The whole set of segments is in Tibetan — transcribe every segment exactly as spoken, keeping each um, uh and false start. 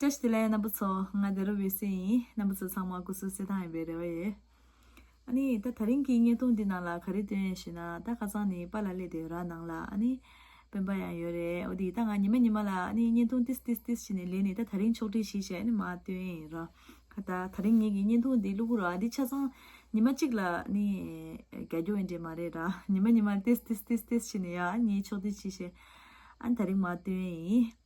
བཀྲ་ཤིས་བདེ་ལེགས་རྣམ་པ་ཚོ། ང་བདེ་རོ་བེ་སི་ཡིན། རྣམ་པ་ཚོ་ཚང་མ་སྐུ་གཟུགས་གསལ་ཐང་ཡིན་པའི་རེ་བ་ཡོད། ཨ་ནི་ད་ད་རིང་གི་བརྙན་ཐུང་འདི་ནང་ལ་ག་རེ་སྟོན་ཡོད་ཞེ་ན། ད་ཁ་སང་ནས་པཱ་ལགས་སླེབས་བསྡད་ཡོད་ར་ནང་ལ། ཨ་ནི་སྤེན་པ་ཡང་ཡོད་རེད། འོ་དེ་ད་ང་ཉི་མ་ཉི་མ་ལ་ཨ་ནི་བརྙན་ཐུང་ཏིས་ཏིས་ཏིས་བྱས་ནས་ལེན་ནས། ད་ད་རིང་ཕྱོགས་སྒྲིག་བྱས་བྱས་ཨ་ནི་མར་སྟོན་ཡིན་ར། ད་ད་རིང་ངེད་ཀྱི་བརྙན་ཐུང་འདི་བླུག་གི་ར། འདི་ཆ་ཚང་ཉི་མ་གཅིག་ལ་ནི་རྒྱག་རྒྱུ་ཡིན་འདྲ་མ་རེད་ར། ཉི་མ་ཉི་མ་ཏིས་ཏིས་ཏིས་ཏིས་བྱས་ནས་ཡ་ངས་ཕྱོགས་སྒྲིག་བྱས་བྱས་ཨ་ནི་ད་རིང་མར་སྟོན་ཡིན།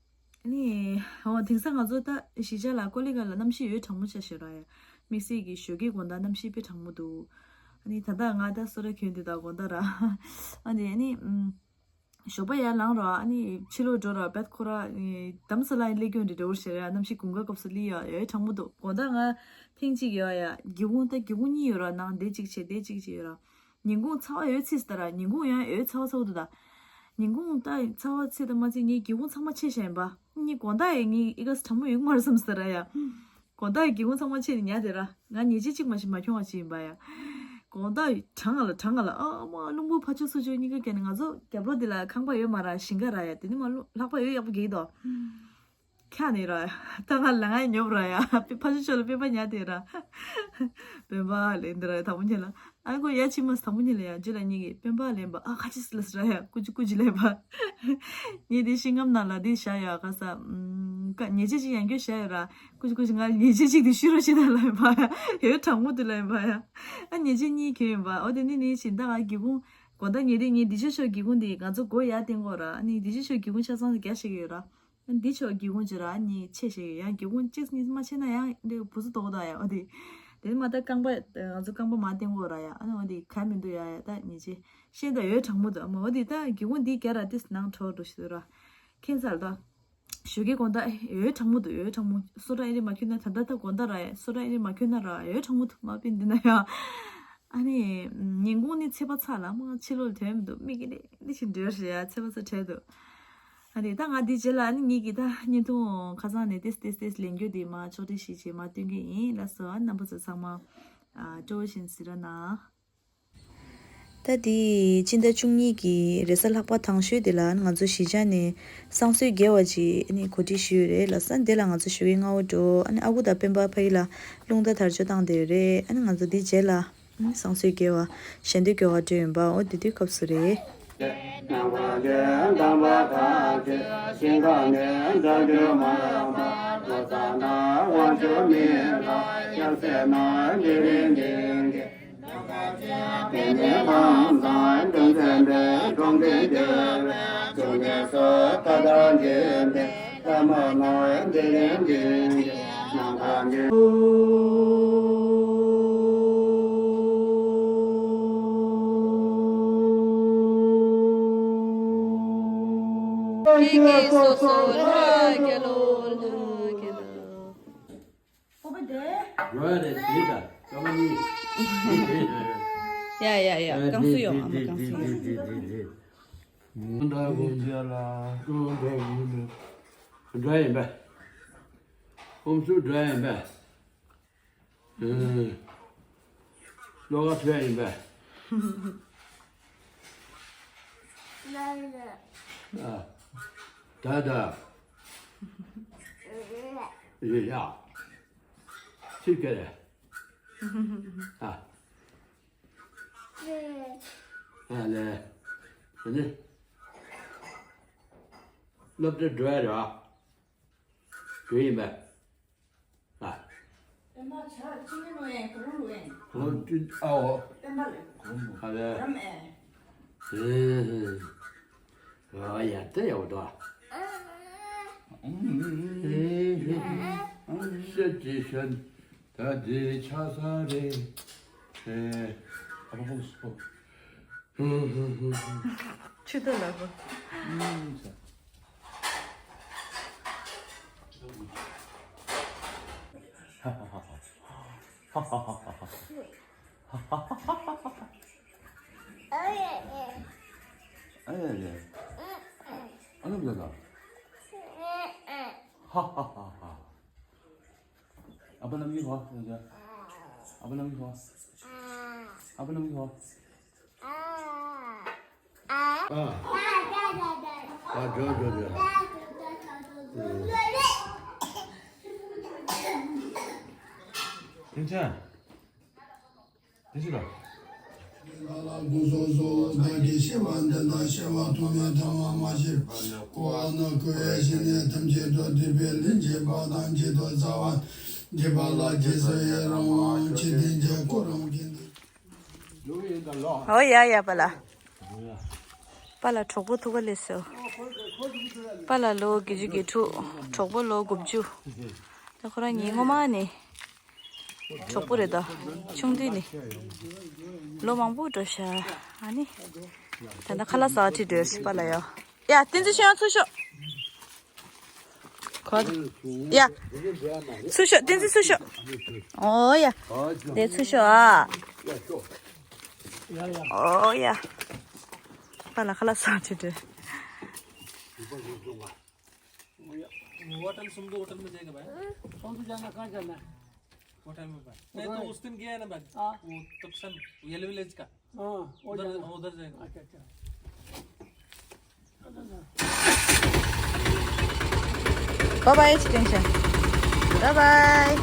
ཨ་ནི་འོ་དེང་སང་ང་ཚོ་ད་གཞིས་ཆགས་ལ་ཀོ་ལི་གྷལ་ལ་གནམ་གཤིས་ཡོད་གྲང་མོ་ཆགས་བཞག་ར་ཡ། དམིགས་བསལ་གྱི་ཞོགས་ཀའི་དགོང་དག་གནམ་གཤིས་དཔེ་གྲང་མོ་འདུག་ཨ་ནི་ད་ལྟ་ང་ད་སོ་ཊ་གྱོན་བསྡད་ད་དགོང་དག་ར། ཨ་ནི་ཨ་ནི་ཨུམ། ཞོགས་པ་ཡར་ལངས་ར། ཨ་ནི་ཕྱི་ལོགས་འགྲོ་ར། བད་ཁོ་ར་ཨེ་དྷ་རམ་ས་ལ་ཡིན་སླེབས་རྒྱུ་འདྲ་འདྲ་བོ་ཞིག་རེད། གནམ་གཤིས་དགུན་ཁ་སྐབས་སུ་སླེབས་ཡ་ཡོད་གྲང་མོ་འདུག་དགོང་དག་ང་ཐེངས་གཅིག་ཡོད་ཡ། སྒེའུ་ཁུང་ད་སྒེའུ་ཁུང་གཉིས་ཡོད་ར། ནང་དེ་གཅིག་བྱས་དེ་གཅིག་བྱས་ཡོད་ར། ཉིན་གུང་ཚ་བ་ཡོད་ཚིག་ད་ར། ཉིན་གུང་ཡང་ཡོད་ཚ་བ་ཚ་བོ་འདུག་ད། ཉིན་གུང་ད་ཚ་བ་ཚིག་ད་མ་ཚིག་ངས་སྒེའུ་ཁུང་ཚང་མ་ཕྱེ་བཞག་ཡིན་པ། ངས་དགོང་དག་ཡི་ངས་ཨི་ག་སི་གྲང་མོ་ཡོད་མ་རེད་བསམ་ད་ར་ཡ། དགོང་དག་གི་སྒེའུ་ཁུང་ཚང་མ་ཕྱེ་ནས་ཉལ་བསྡད་ར། ང་ཉལ་ཆས་གཅིག་མ་ཞིག་མ་གྱོན་པ་ཞིག་ཡིན་པ་ཡ། དགོང་དག་གྲང་ང་ལ་གྲང་ང་ལ། ཨ་མ་རླུང་བུ་ཕར་ཕྱོགས་ཚུར་ཕྱོགས་གཉིས་ཀ་བརྒྱབ་ནས། ང་ཚོ་རྒྱབ་ལོགས་འདི་ལ་ཁང་པ་ཡོད་མ་ར། ཞིང་ཁ་ར་ཡ། དེ་ནི་མ་རླུང་ལྷགས་པ་ཡོད་ཡག་པོ་རྒྱག་གི་འདུག་ཁྱག་ནས་ར། ད་ང་ལ་ང་ཡི་ཉོབ་ར་ཡ། ཕར་ཕྱོགས་ཕྱོགས་ལ་སྤེན་པ་ཉལ་བསྡད་ར། སྤེན་པ་ལེན་འདི་ར་དང་པོ་ཉིད་ལ། ཨ་ཁོ་ཡ་ཕྱི་མ་དང་པོ་ཉིད་ལ་ཡ། རྗེས་ལ་ཉིད་ཀྱིས་སྤེན་པ་ལེན་པ། ཨ་ཁ་ཅིག་ལ་ཟེར་ཡ། ཀུ་ཅི་ཀུ་ཅི་ལེན་པ། ངས་དེ་ཤིང་སྒམ་ནང་ལ་དེ་བཞག་ཡ། ག་ས་ཉལ་ཆས་ཅིག་ཡང་བསྐྱར་བཞག་ཡོད་ར། ཀུ་ཅི་ཀུ་ཅི་ང་ཉལ་ཆས་ཅིག་དེ་ཤི་རོ་ཤི་ད་ལ་ཡིན་པ་ཡ། ཡོད་གྲང་མོ་དེ་ལ་ཡིན་པ་ཡ། ཨ་ཉལ་ཆས་གཉིས་གྱོན་ཡིན་པ། འོ་དེ་ནི་ནི་ཤིང་ད་ང་སྒེའུ་ཁུང་དགོང་དག་ཉལ་དེ་ངས་འདི་ཕྱོགས་ཕྱོགས་སྒེའུ་ཁུང་དེ་ང་ཚོ་སྒོ་ཡར་བཏིང་གོ་ར། ཨ་ནི་འདི་ཕྱོགས་ཕྱོགས་སྒེའུ་ཁུང་ཆ་ཚང་དེ་རྒྱག་བཞག་གི་ཡོད་ར། འདི་ཕྱོགས་སྒེའུ་ཁུང་ཅིག་ར་ཨ་ནི་ཕྱེ་བཞག་ཡོད། ཡང་སྒེའུ་ཁུང་གཅིག་གཉིས་མ་ཕྱེ་ན་ཡང་འདི་བུ་ཚུ་ལྟོགས་འདུག་ཡ། འོ་དེ། དེ་ནི་མ་ད་རྐང་པ་ང་ཚོ་རྐང་པ་མར་བསྟན་དགོས་ར་ཡ། ཨ་ནི་འོ་དེ་ག་མི་འདུག་ཡ་ཡ། ད་ཉལ་ཆས་ཤེས་ད་ཡོད་གྲང་མོ་འདུག་ཨ་མ། འོ་དེ་ད་སྒེའུ་ཁུང་འདི་རྒྱག་ར་ཏིས་ནང་འགྲོ་འགྲོ་ཞིག་འདུག་ར། ཁྱེད་ཚར་ད། ཞོགས་ཀའི་དགོང་དག་ཡོད་གྲང་མོ་འདུག་ཡོད་གྲང་མོ། སོ་ཊ་ཨེ་རི་མ་གྱོན་ན། ད་ད་ད་དགོང་དག་ར་ཡ། སོ་ཊ་ཨེ་རི་མ་གྱོན་ན་ར་ཡོད་གྲང་མོ་འདུག་མ་པིན་འདི་ན་ཡ། ཨ་ནི་ཉིན་གུང་ནི་ཚད་པ་ཚ་ལ་མ་ཕྱི་ལོགས་ལ་ཐོན་མི་འདུག་མིག་གིས་ནི་ནི་ཞིག་འདྲ་ཞིག་ཡ། ཚད་པ་ཚ་བྲལ་འདུག་ཨ་ནི་ད་ང་འདི་རྗེས་ལ་ཨ་ནི་ངེད་ཀྱི་ད་བརྙན་ཐུང་ཁ་སང་ནས་ཏེས་ཏེས་ཏེས་ལེན་རྒྱུ་འདི་མ་ཕྱོགས་སྒྲིག་ཞིག་བྱས་མ་སྟོན་གྱི་ཡིན། ལགས་སོ། ཨ་རྣམ་པ་ཚོ་ཚང་མ་ཨ་སྤྲོ་བོ་བཞིན་གཟིགས་རོགས་གནང་། ད་འདི་སྤྱི་ཟླ་བཅུ་གཉིས་ཀྱི་རེས་གཟའ་ལྷག་པ་དང་ཤོས་དེ་ལ་ང་ཚོ་གཞིས་ཆགས་ནས་བསང་གསོལ་རྒྱས་པ་ཅིག་ཨ་ནི་གོ་སྒྲིག་ཞུས་ཡོད་རེད། ལགས་སོ། འདི་ལ་ང་ཚོ་ཞོགས་ཀའི་སྔ་པོ་འགྲོ། ཨ་ནི་ཨ་ཁུ་དང་སྤེན་པ་ཕ་ཡུལ་ལ་རླུང་རྟ་དར་ལྕོག་བཏང་བསྡད་ཡོད་རེད། ཨ་ནི་ང་ཚོ་འདི་རྗེས་ལ་བསང་གསོལ་རྒྱས་པ་ཞལ་འདོན་སྐྱོར་བ་འགྲོ་ཡིན་པ། འོ་དེ་དུས་སྐབས་སུ་རེད། ཀྱེ་ཀྱེ་སོ་སོ་ལྷ་རྒྱལ་ལོ། ལྷ་རྒྱལ་ལོ། ཡོད་རེད། དེ་ད་སྐར་མ་གཉིས། ཡ་ཡ་ཡ། ཨ་རྐང་སུ་ཡོང་། ཨ་མ་རྐང་སུ་ཡོང་། འདྲ་ཡིན་པས། ཁོང་ཚོ་འདྲ་ཡིན་པས། ཨ། བློ་ཁ་ཐོན་ཡིན་པས། ཨ། ད་ད། ཡ་ཡ། ཚིག་ག་རེ། ཨ། ཨ་ལེ། དེ་ནི། སློབ་གྲྭ་འགྲོ་ཡ་ར། འགྲོ་ཡིན་པས། ཨ། སྟོན་པ་ཆ་ཅི་ནས་ལོ་ཡིན། གོ་རུ་ལོ་ཡིན། གོ་རུ་ཨའོ། སྟོན་པ་ལོ་ཡིན། གོ་རུ་ལོ། ཨ་ལེ། རམ་ཨེ། ཧེ་ཧེ། ཨ་ཡ་དེ་ཡག་པོ་འདུག་ཨ། ཧེ་ཧེ། ཤེས་ཀྱི་ཤན། ད་དེ་ཆ་ས་རེད། ཧེ། ཨ་ཧོ་སོ། ཆུ་ཏོ་ལ་གོ། ཨ་ཡ་ཡ། ཨ་ལ་ལ་ལ། ཧ་ཧ་ཧ་ཧ། ཨ་པ་ལ་མི་ཧོ། ཨ་པ་ལ་མི་ཧོ། ཨ་པ་ལ་མི་ཧོ། ཨ། ཨ། ཨ། ཇོ་ཇོ་ཇོ། ཏིན་ཅན། ཏིན་ཅན་ལ། ལ་ལ་དགོངས་སོ་སོ། བདག་གིས་ཤེས་པ་འདི་དག་ཤེས་པ་ཐོགས་མེད་ཐོགས་མ་མ་ཤེས་པ་གོ་བ་ནི་གོ་བས་ཤེས་ནས་ཐམས་ཅད་དུ་སྡིག་པའི་ལན་བྱེད་པ་དང་བྱེད་དུ་སྩལ་བ། སྡིག་པ་ལ་རྗེས་སུ་ཡི་རང་བ་འཇིག་རྟེན་གྱི་ཁོ་རང་གི་འདུ། ཨོ་ཡ་ཡ་པཱ་ལགས། པཱ་ལགས་གྲོགས་པོ་ཐུག་ག་སླེབས་སོང་། པཱ་ལགས་ལོ་བརྒྱད་ཅུ་གྱ་དྲུག་གྲོགས་པོ་ལོ་དགུ་བཅུ། ད་ཁོ་རང་གཉིས་སྔོན་མ་ནས་གྲོགས་པོ་རེད་ད། ཆུང་དུས་ནས་ལོ་མང་པོ་འགྲོ་ཤག་ཨ་ནི་ད་ལྟ་ཁ་ལག་ཟ་ཁྲིད་འགྲོ་ཡ་ཞིག་པཱ་ལགས་ཡ། ཡ་བསྟན་འཛིན་ཤོག་ཡང་ཚུར་ཤོག་གོ། ཡ། ཚུར་ཤོག་བསྟན་འཛིན་ཚུར་ཤོག་ཨོ་ཡ། དེ་ཚུར་ཤོག་ཨ། ཨོ་ཡ། པཱ་ལགས་ཁ་ལག་ཟ་ཁྲིད་འགྲོ། वो होटल, समझो होटल में जाएगा भाई। कौन सा जाना, कहाँ जाना है? होटल में भाई। नहीं तो उस दिन गया है ना भाई, हाँ। वो तपसन, वो येलो विलेज का। हाँ, वो उधर, जाना। उधर जाएगा। अच्छा, अच्छा। Bye bye, Chicken Chan. Bye bye.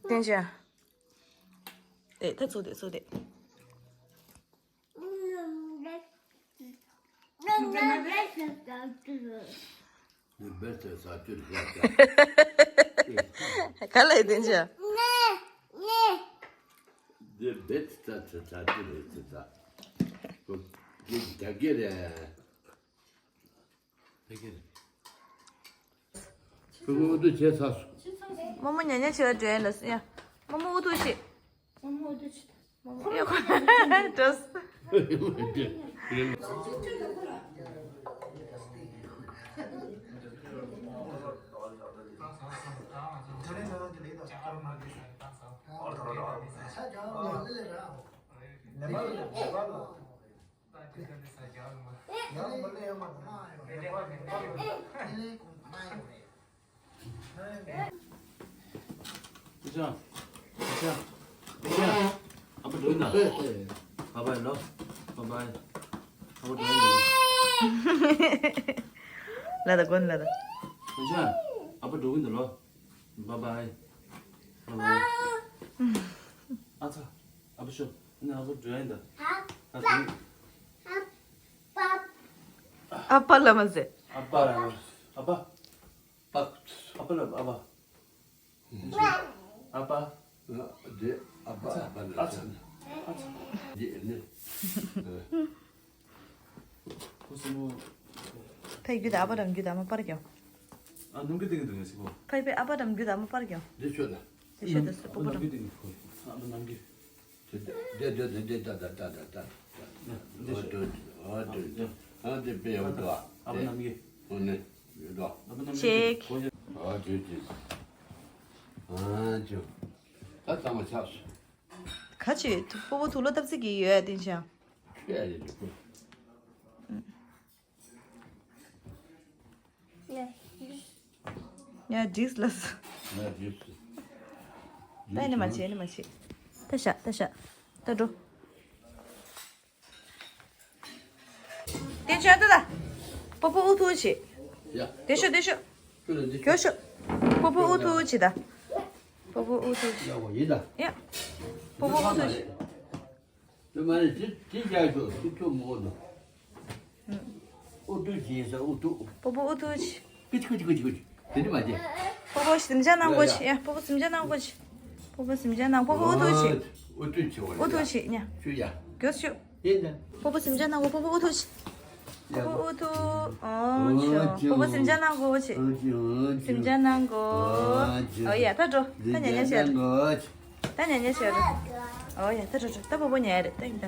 Attention. 네, that's all, that's all. ག་ལ་ཡི་དེ་འདྲ། འདི་བེད་ཙ་ཙ་ཙ་ཙི་རེད་ཙི་ཙ། ཁོ་འདི་རྒྱ་སྐད་རེད། རྒྱ་སྐད་རེད། ཁོ་མོ་འུ་ཐུག་བྱས་ཚར་སོང་། རྨོ་མོ་ཉལ་ཉལ་བྱེད་པར་འགྲོ་ཡིན་ལ་སོང་ཡ། རྨོ་མོ་འུ་ཐུག་བྱེད། རྨོ་མོ་འུ་ཐུག་བྱེད། རྨོ་མོ་ཡོད་ཁོ་འགྲོ་སོང་། ལ་ད་གོན་ལ་ད། ཨ་ཕ་འགྲོ་གི་འདུག་ལོ། Bye bye. Bye bye. ཨ་ཚ། ཨ་ཕ་ཤོག་ཨ་ནི་ཨ་ཕ་འགྲོ་ཡ་ཡིན་ད། ཨ་ཚ། ཨ་ཕ་ལ་མ་ཟེར། ཨ་ཕ་ལ་ཨ་ཕ། ཨ་ཕ་ལ་ཨ་ཕ། ཨ་ཕ། འདི་ཨ་ཕ་ཨ་ཕ་ལ། ཨ་ཚ། ཨ་ཚ། འདི་ནི། ཁོ་སེམས་པ། ཕའི་རྒྱུད་ཨ་ཕ་རང་རྒྱུད་ཨ་མ་པར་རྒྱོ། ཨ་ནུ་གི་ཏིང་གི་ཏིང་སི་ཁོ། ཕའི་ཕའི་ཨ་ཕ་རང་རྒྱུད་ཨ་མ་པར་རྒྱོ། འདི་ཆོད་ད། དེ་ཤོད་ད་སི་ཨ་པོ་པོ་ནུ་གི་རང་། ཏིང་གི་ཁོ། ཨ་ནུ་གི། དེ་དེ་དེ་དེ་དེ་ད་ད་ད་ད་ད། འདི་ཨོ་ཆོད། དོ་ཨོ་དོ། ཨ་དེ་པེ་ཨོ་དོ། ཨ་པ་ནམ་གི། ཨོ་ནི། ཡོད་དོ། ཨ་པ་ནམ་གི། ཅེག་ཨོ་དེ་དེ། ཨ་ཅོ། ད་ཚང་མ་ཆགས་སོང་། ག་ཅི་སྤོ་བོ་དུག་ལོག་བཏབ་ཚིག་གི་ཡོད་ཡ་བསྟན་ཤག་ཡ་འགྲིགས་ལ། ད་ནི་མ་བྱེད་ནི་མ་བྱེད། ད་ཤ་ད་ཤ་ད་འགྲོ། དེ་བྱོས་ད་ད། སྤོ་བོ་ཨུ་ཐུག་བྱེད། ཡ། དེ་ཤོ་དེ་ཤོ། ཁྱོད་ཤོ། སྤོ་བོ་ཨུ་ཐུག་བྱེད་ད། སྤོ་བོ་ཨུ་ཐུག་བྱེད། ཡ་འོ་ཡིན་ད། ཡ། སྤོ་བོ་ཨུ་ཐུག་བྱེད། དེ་མ་རེད་དེ་དེ་རྒྱག་ཤོག་དེ་ཁྱོད་མོ་ནོ། ཨུ་ཐུག་བྱེད་ས་ཨུ་ཐུག་སྤོ་བོ་ཨུ་ཐུག་བྱེད། ཀུ་ཅི་ཀུ་ཅི་ཀུ་ཅི་ཀུ་ཅི། དེ་ནི་མ་བྱེད། སྤོ་བོ་སེམས་ཅན་ནང་གོ་ཆེ། ཡ་སྤོ་བོ་སེམས་ཅན་ནང་གོ་ཆེ། སྤོ་བོ་སེམས་ཅན་ནང་སྤོ་བོ་ཨུ་ཐུག་ཆེ། ཨུ་ཐུག་ཆེ་བ། ཨུ་ཐུག་ཆེ་ཉ། ཆུ་ཡ། གོ་ཆུ། ཡིན་ད། སྤོ་བོ་སེམས་ཅན་ནང་གོ་སྤོ་བོ་ཨུ་ཐུག་ཆེ། སྤོ་བོ་ཨུ་ཐུག་ཨོ་ཆོ། སྤོ་བོ་སེམས་ཅན་ནང་གོ་ཆེ། སེམས་ཅན་ནང་གོ། ཨོ་ཡ་ད་འགྲོ། ད་ཉ་ཉ་བྱེད་རོ། ད་ཉ་ཉ་བྱེད་རོ། ཨོ་ཡ་ད་འགྲོ་འགྲོ། ད་སྤོ་བོ་ཉལ་རེད་ད་ཡིན་ད།